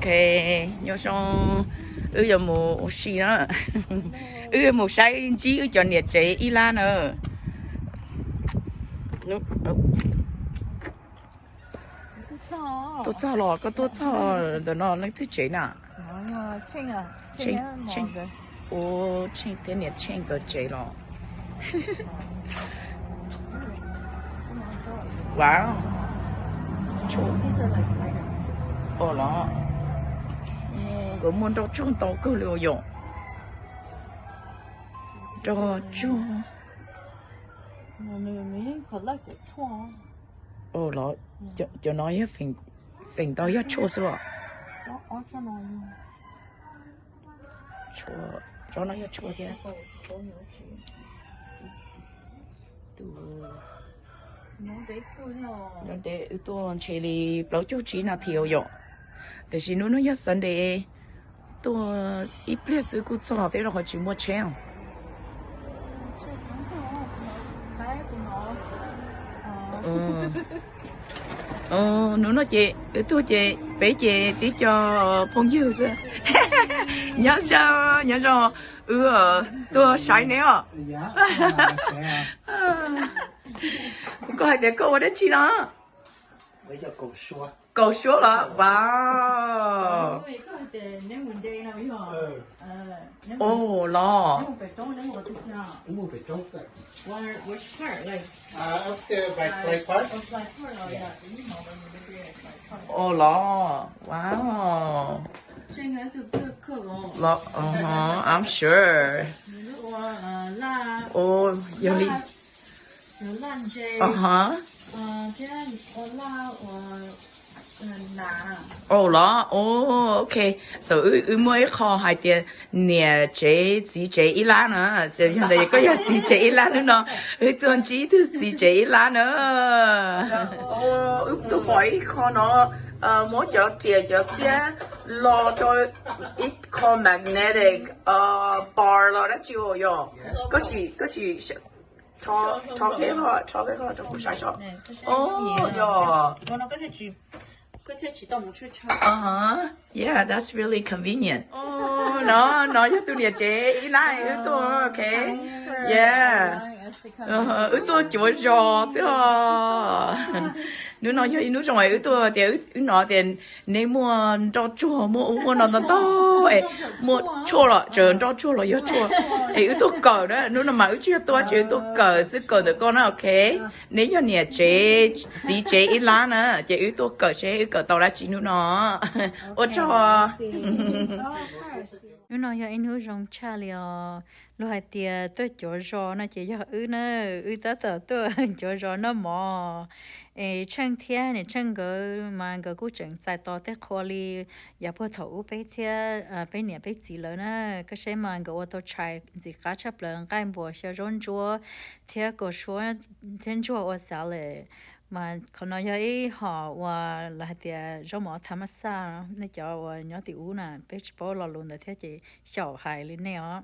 Ok, nyob zoo, wb yuav mus ua si na. Wb yuav mus saib ntsib wb cov niam tsev ib lab na. Tuaj txog los, koj tuaj txog ntawm no leej twg tsev na? Ua Tsheej thiab niam Tsheej nkawd tsev los. Wow. Los, nkawd muaj nroj tsuag ntau kawg li os yom. Nroj tsuag. Los, cov no yog feem ntau yog tshuaj xwb os. Tsob no yog tshuaj thiab. Nyob ntev wb tuaj ntshe li plaub caug tsib nas this os yom. Tiam sis hnub no yog Sunday, tuaj ib pliag xwb kuj txog thiab rau qhov tsis muaj tsheb os. Hnub no ces wb tuaj ces peb ces tib co phooj ywg xwb. Nyob zoo, nyob zoo, wb tuaj saib neb os. Koj hais tias koj ua dab tsi no? Kaum suab los? Wow. Ua los. Ua los. Wow. I'm sure. Ua, yog li. Ua los. Ok. So wb muaj ib qho hais tias niam tsev txiv tsev ib lab na. Yog ntawd koj yog txiv tsev ib lab hnub no, wb tuaj ntsib ib tug txiv tsev ib lab na. Wb tuaj pom ib qho no, muab cov riam cov txiab los rau ib qho magnetic bar los dab tsi os yog. Koj sim, koj sim rho, rho peb qho, rho peb qho rau kuv saib tso. Yog. Yeah, that's really convenient. No, no yog tus niam tsev ib lab wb tuaj, ok. Yeah. Wb tuaj cuav zos xwb os. Hnub no yog ib hnub zoo es wb tuaj tias, wb hnov tias neb muaj nroj tsuag, muaj ub muaj no ntau ntau, es muaj tshuaj los, tseem nroj tsuag los yog tshuaj, es wb tuaj kawm na. Hnub no mas wb tsis yog tuaj tsev, wb tuaj kawm xwb, kawm ntawm koj na, ok. Neb yog niam tsev txiv tsev ib lab na, ces wb tuaj kawm seb wb kawm tau dab tsi hnub no. Ua tsaug. Hnub no yog ib hnub zoo tshaj li os. Luag hais tias tuaj cuav zos no ces yog wb na, wb tab tom tuaj cuav zos noj mov. Es Tsheej thiab niam Tsheej nkawd mas nkawd kuj tseem txais tos tej qhua li yav puag thaum ub peb thiab peb niam peb txiv lawv na. Koj saib mas nkawd ua tau tshais ntxim qab tshaj plaws, nqaij npuas xyaw zaub ntsuab thiab kaus suab thiab ntsuag ua salad. Mas qhov no yog ib hom uas lawv hais tias zaub mov tha maj xaj, nej cov uas nyob tim ub na peb tsis paub lo lus ntawd thiab ces xyaum hais li nej os.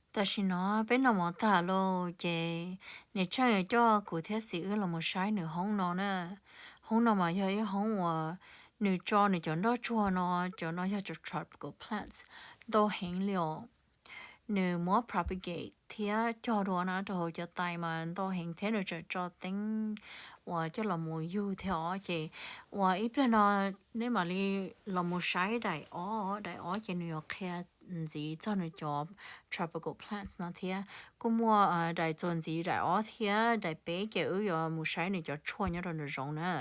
Tam sim no peb noj mov tag lauj ces niam Tsheej yuav coj kuv thiab xim wb los mus saib nws hoob no na. Hoob no mas yog ib hoob uas nws tso nws cov nroj tsuag no, cov no yog cov tropical plants ntau heev li os. Nws muab propagate thiab cog dua na rau hauv cov tais mas ntau heev thiab nws tseem tso teeb uas coj los mus yug thiab os. Ces uas ib pliag no nej mam li los mus saib daim ob, daim ob ces nws yuav qhia ntxiv txog nws cov tropical plants no thiab. Kuj muaj daim txuas ntxiv daim ob thiab daim peb ces wb yuav mus saib nws cov tshuaj nyob rau nraum zoov na.